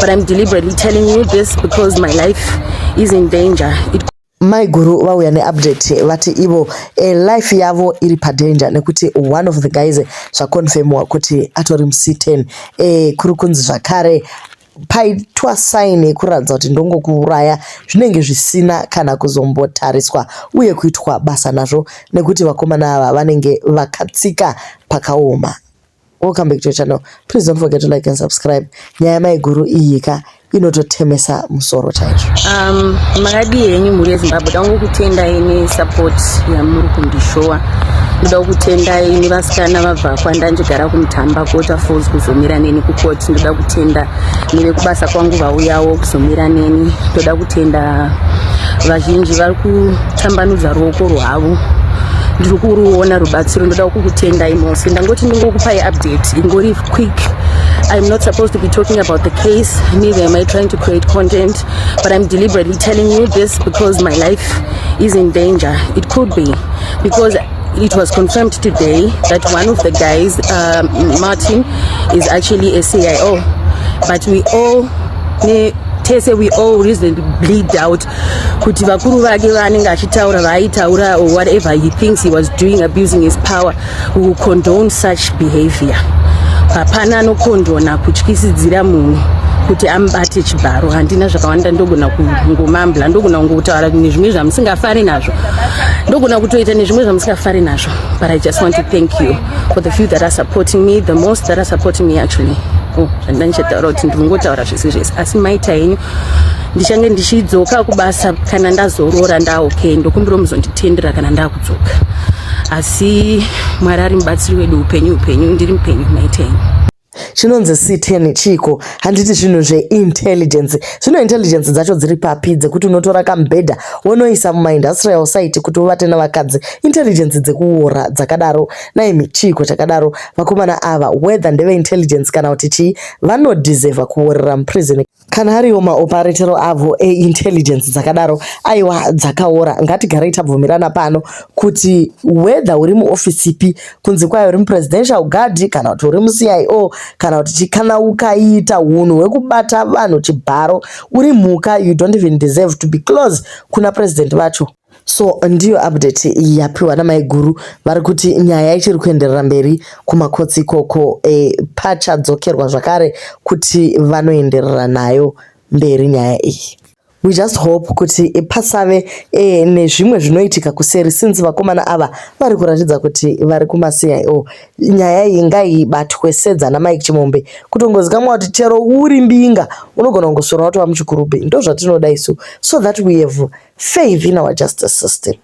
But I'm deliberately telling you this because my life is in danger. It Maiguru vauya neupdate vati ivo life yavo iri padanger nekuti one of the guys zvaconfirmwa kuti atori muC10. Kuri kunzi zvakare paitwa sign yekuratidza kuti ndongokuuraya, zvinenge zvisina kana kuzombotariswa uye kuitwa basa nazvo nekuti vakomana ava vanenge vakatsika pakaoma. Welcome back to your channel. Please don't forget to like and subscribe. Nyaya yamaiguru iyi ka inototemesa musoro chaizvo. Makadii henyu mhuri yeZimbabwe? Da kungokutendai nesupport yamuri kundishowa. Ndoda kukutendai nevasikana vabva kwandanjigara kuMutamba kuWaterfalls kuzomira neni kukoti. Ndoda kutenda nevekubasa kwangu vauyawo kuzomira neni. Ndoda kutenda vazhinji vari kutambanudza ruoko rwavo, ndiri kuruona rubatsiro. Ndoda kukutendai mose. Ndangoti ndingokupai update ingori quick. I'm not supposed to be talking about the case, neither am I trying to create content, but I'm deliberately telling you this because my life is in danger. It could be because it was confirmed today that one of the guys, Martin, is actually a CIO. But we all tese, we all reasonably doubt kuti vakuru vake vaanenge achitaura, vaaitaura, or whatever he thinks he was doing, abusing his power, will condone such behavior. Hapana anokondona kutyisidzira munhu kuti amubate chibharo. Handina zvakawanda, ndogona kungomambla, ndogona kungotaura nezvimwe zvamusingafari nazvo, ndogona kutoita nezvimwe zvamusingafari nazvo, but I just want to thank you for the few that are supporting me, the most that are supporting me actually. Oh, zvandida ndichataura kuti ndiri kungotaura zvese zvese, asi maita henyu. Ndichange ndichidzoka kubasa kana ndazorora, ndaokay. Ndokumbira muzonditendera kana ndakudzoka, asi Mwari ari mubatsiri wedu. Upenyu upenyu, ndiri mupenyu. Maita henyu. Chinonzi C10 chiko? Handiti zvinhu zveintelligence? Zvino intelligence dzacho dziri papi dzekuti unotora kamubhedha wonoisa mumaindustrial site kuti uvate navakadzi? Intelligence dzekuora dzakadaro naimi, chiiko chakadaro? Vakomana ava, whether ndeveintelligence kana kuti chii, vanodeserva kuorera muprison kana ariwo maoperatero avo eintelligence dzakadaro. Aiwa, dzakaora. Ngatigarei tabvumirana pano kuti whether uri muofisi ipi, kunzi kwayo uri mupresidential guard kana kuti uri muCIO kana kuti chi, kana ukaita unhu hwekubata vanhu chibharo, uri mhuka. You don't even deserve to be close kuna president vacho. So ndiyo update yapiwa namaiguru. Vari kuti nyaya ichiri kuenderera mberi kumakotsi ikoko. Pachadzokerwa zvakare kuti vanoenderera nayo mberi nyaya iyi. We just hope kuti pasave nezvimwe zvinoitika kuseri, since vakomana ava vari kuratidza kuti vari kumaCIO. Nyaya iyi ngaibatwe sedzana Mike Chimombe, kutongozikamwa kuti chero uri mbinga unogona kungoswera watova muchikurubhi. Ndo zvatinoda isu, so that we have faith in our justice system.